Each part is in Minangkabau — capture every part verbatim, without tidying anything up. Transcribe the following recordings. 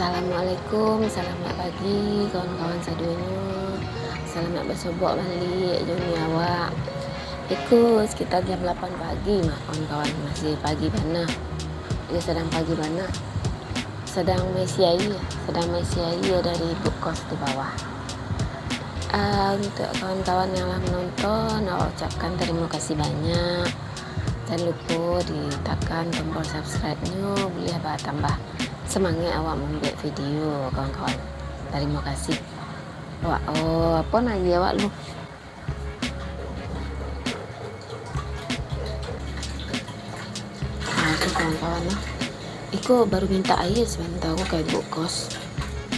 Assalamualaikum, selamat pagi kawan-kawan sadonyo. Selamat basobok baliak jo ni awak. Iko sekitar jam lapan pagi mah kawan-kawan, masih pagi bana. Yo, sadang pagi bana. Sadang maisi aia, sadang maisi aia dari bukos di bawah. Ah, untuk kawan-kawan yang lah menonton, awak ucapkan terima kasih banyak. Jangan lupa ditekan tombol subscribe-nyo, buliah batambah semangat awak mambuek video, kawan-kawan. Terima kasih. Wak, oh, apo nan aia awak lu? Nah, tu kawan-kawan lah. Iko baru mintak aia sabanta ko ka ibuk kos.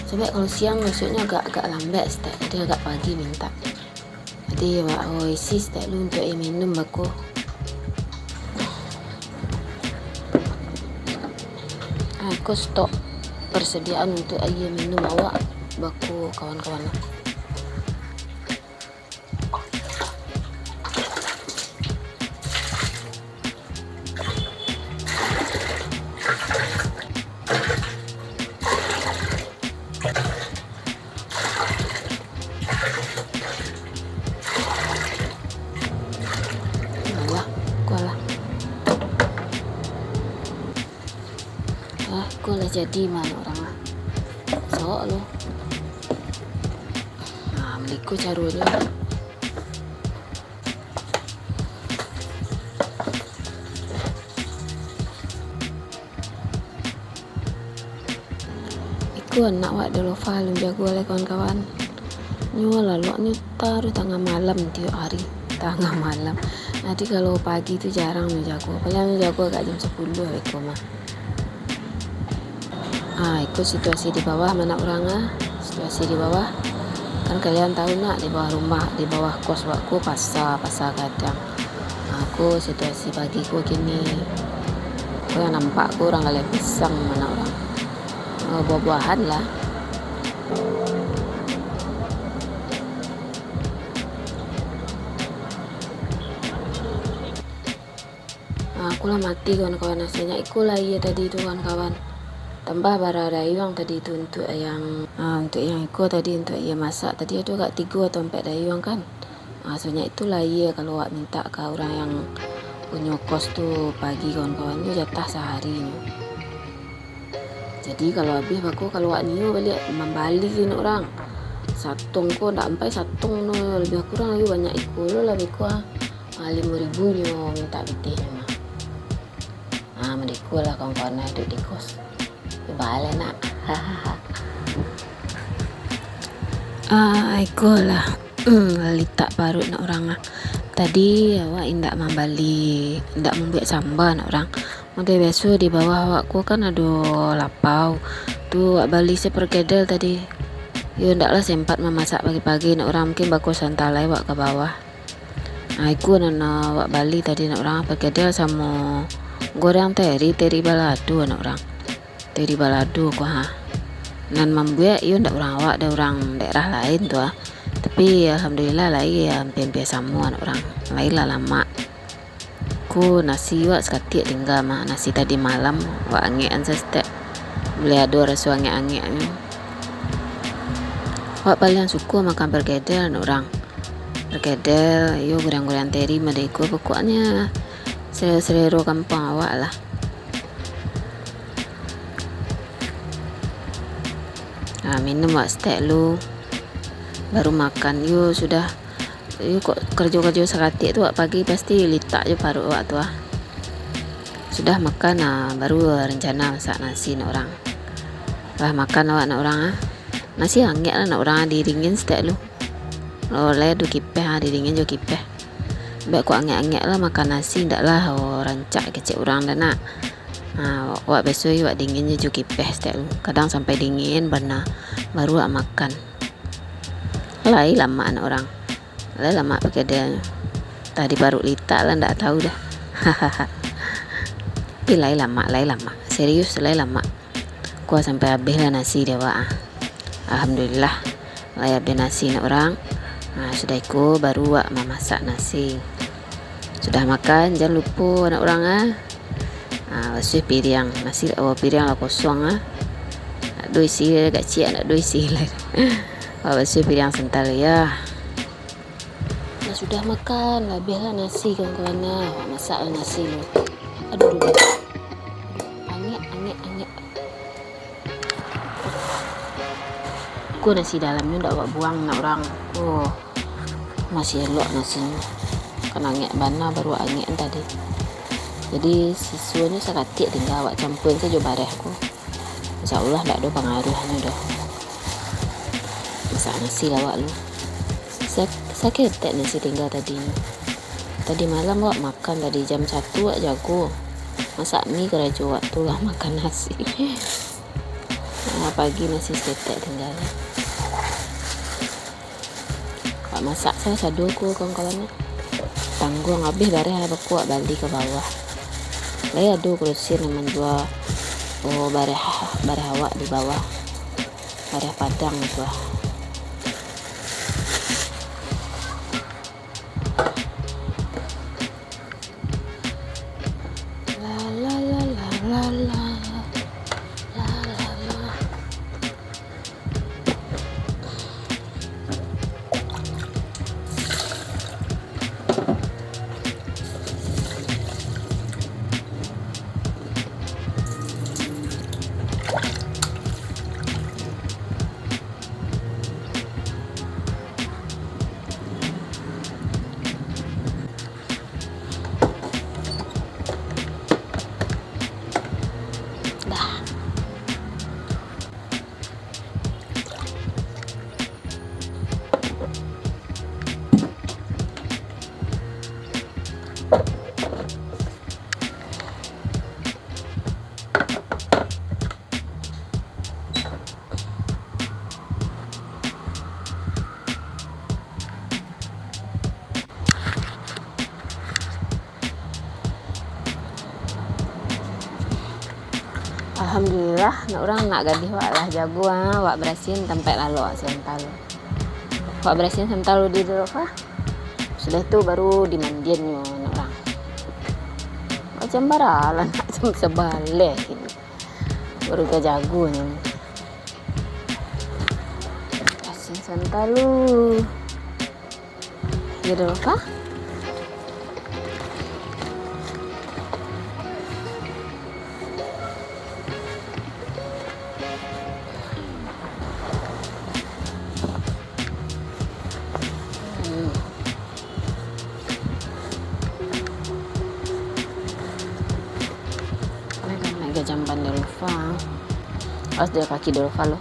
Sabab kalau siang masuaknyo agak-agak lambek saketek, jadi agak pagi mintak. Jadi, awak, oh, isi saketek lu untuak aia minum bako. Ah, iko stok persediaan untuak aia minum awak bako, kawan-kawan lah. Alah, ko lah. Ah, ko lah jadi mah anak urang lah. Sok lu. Nah, beko caronyo. Iko anak wak Delova alun jago lai, kawan-kawan. Nyo laloknyo taruih tangah malam tiok hari. Tangah malam. Jadi kalau pagi tu jarang nyo jago. Paling nyo jago agak jam sapuluah iko mah. Ah, iko situasi di bawah, anak urang, ah. Situasi di bawah. Kan kalian tahu nak, di bawah rumah, di bawah kos wak ko pasa, pasa gadang. Ah, ko situasi pagi ko kini. Ko yang nampak ko urang galeh pisang, anak urang. Ah, buah-buahan lah. Ah, ko lah mati, kawan-kawan, asinyo. Iko lah aia tadi tu, kawan-kawan. Tambah bara dayuang tadi tu untuak yang, ah, untuak yang iko tadi, untuak aia masak tadi, ado agak tigo atau ampek dayuang kan. Ah, sabanyak itulah aia kalau awak mintak ka urang yang punyo kos tu pagi, kawan-kawan, tu jatah sahari nyo. Jadi kalau abih bako, kalau awak nio baliak mambali, anak urang. Satong ko ndak sampai satong no, labiah kurang lagi banyak iko lo lah beko, ah. Ah, limo ribu nyo mintak pitihnyo mah. Ah, madeko lah kawan-kawan lah iduik di kos. Baa lai nak. Ah, iko lah. Hmm, litak paruik nak urang ah. Tadi awak indak mambali, indak mambuek samba nak urang. Model biaso di bawah awak ko kan ado lapau. Tu awak bali se perkedel tadi. Yo, ndaklah sempat mamasak pagi-pagi nak urang, mungkin bako santa lai awak ka bawah. Ah, iko nan awak bali tadi nak urang, perkedel samo goreng teri, teri balado nak urang. Teri balado ko ha. Nan mambuek iyo ndak urang awak, dek urang daerah lain tu ah. Tapi alhamdulillah lai ampia-ampia samo nak urang. Lai lah lamak. Ko nasi wak sakatiak tingga mah, nasi tadi malam wak angek an saketek. Buliah ado raso angek-angeknyo. Wak paliang suko makan perkedel nak urang. Perkedel, iyo goreng-goreng teri madeko, pokoknyo selero-selero kampuang awak lah. Ah, minum wak saketek lu, baru makan. Iyo sudah, iyo kok karajo-karajo sakatiak tu wak pagi, pasti litak jo paruik wak tu ah. Sudah makan, ah, baru rencana masak nasi nak urang. Lah makan awak nak urang ah. Nasi angek lah nak urang, diringin saketek lu. Oh, lai ado kipeh, ha, diringin jo kipeh. Bek kok angek-angek lah makan nasi, ndak lah, oh, rancak kecek urang dah nak. Ha, wak biaso wak dingin jo kipeh saketek lu. Kadang sampai dingin bana, baru wak makan. Lai lamak anak urang. Lai lamak pakedenyo. Tah di paruik litak lah, ndak tau dah. Tapi lai lamak, lai lamak. Serius, lai lamak. Kuah sampai abih lah nasi dek awak ah. Alhamdulillah, lai abih nasi nak urang. Nah, sudah iko baru wak mamasak nasi. Sudah makan, jan lupo nak urang ah. Ah, basuah piriang. Nasi, oh, piriang lah kosong ah. Ado isi lai, kecek ndak ado isi lai. Awak basuah piriang santa lu, yo. Nah, sudah makan, lah abih lah nasi, kawan-kawan, nah. Awak masak lah nasi lu. Aduh, aduh, aduh. Aduh, angek, angek, angek. Ko nasi dalamnyo ndak awak buang, nak urang. Oh, masih elok nasinyo. Kan angek bana, baru angek tadi. Jadi, sisonyo sakatik tingga awak campuan sajo bareh ko. Insya Allah ndak ado pangaruahnyo doh. Masak nasi lah awak lu. Sa-, saketek nasi tingga tadi. Tadi malam awak makan tadi jam satu awak jago. Masak mi karajo awak tu lah makan nasi. Ah, pagi nasi saketek tingga. Awak masak sa-, sado ko kawan-kawan. Tangguang abih bareh lah bako awak bali ka bawah. Lai ado kurusir nan manjua, oh, bareh, bareh awak di bawah. Bareh Padang tu ah. La, la, la, la, la, la. La, la, la. Dah. Alhamdulillah, nak urang nak gadih wak lah jago, ah, wak barasiahan tampek lalok santa lu. Wak barasiahan santa lu di Dolfa. Sudah tu baru dimandiannyo nak urang. Macam baralah nak sabaleh. Baru ka jago nyo. Barasiahan santa lu. Iyo doh, Fa. Hmm. Naik, naik ka jamban Dolfa. Awas jo kaki Dolfa lo.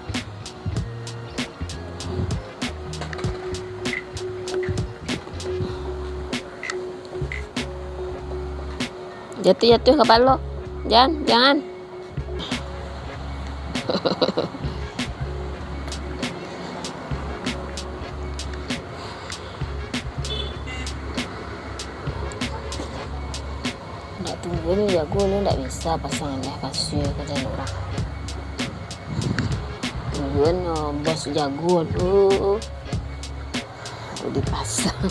Jatuah-jatuah kapalo. Jan, jangan. Ndak tunggu ni jago ni, ndak bisa pasang alah kasua ka jan urang. Tungguan, oh, bos jago tu. Baru dipasang.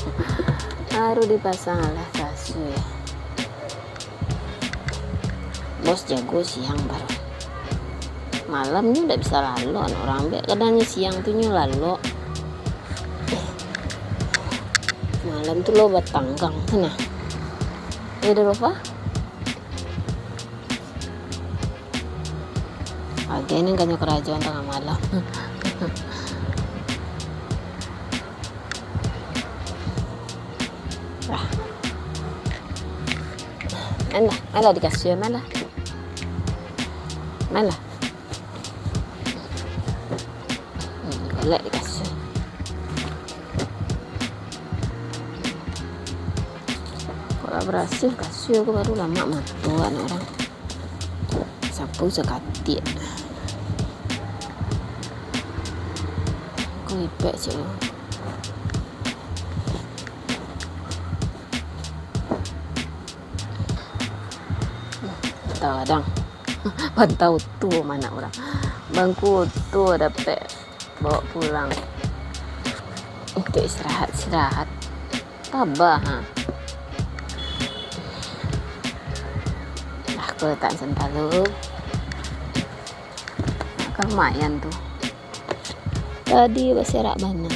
Baru dipasang alah kasua. Bos jago siang baru. Malam ni ndak bisa lalok, anak urang. Bek kadang nyo siang tu nyo lalok. Malam tu lo batanggang tu nah. Eh, dah lupa? Aden nan kanyo karajo tangah malam. Ah. Main lah, main lah di kasua, main lah. Main lah. Hmm, galak di kasua. Kok lah barasiah kasua ko, baru lamak mato anak urang. Sapu sakatik. Ko ipek cek lo. Pantau gadang. Pantau oto mah anak urang. Bangku oto dapek bawa pulang. Untuk istirahat-istirahat. Tabah, ha. Lah, ko letak santa lu. Lumayan tu. Tadi baserak bana.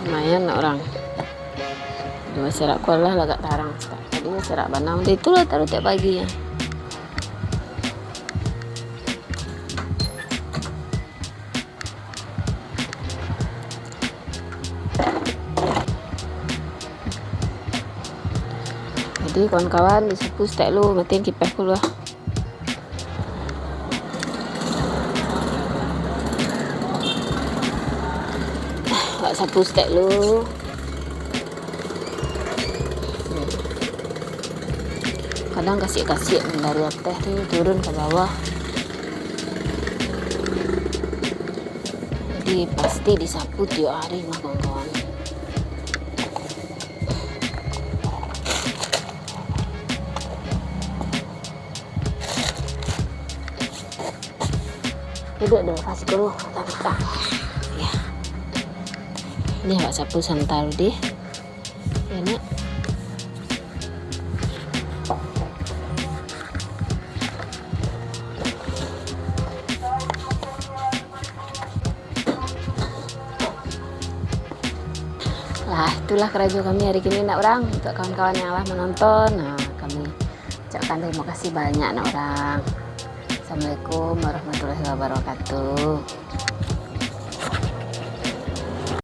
Lumayan lah urang. Di baserak ko lah lagak tarang. Tadi baserak bana. Itulah taruh tiap pagi ya. Jadi kawan-kawan, disapu sitek lu, matiin kipeh ku lah. Wak sapu sitek lu. Kadang kasiak-kasiak dari ateh tu turun ka bawah. Jadi pasti disapu tiok hari mah, kawan-kawan. Duduak dulu, pas dulu, tak buka. Ya. Ni awak sapu santa dulu deh. Ya, nak. Lah, itulah karajo kami hari kini, nak urang. Untuk kawan-kawan yang lah menonton, nah, kami ucapkan terima kasih banyak, nak urang. Assalamualaikum warahmatullahi wabarakatuh.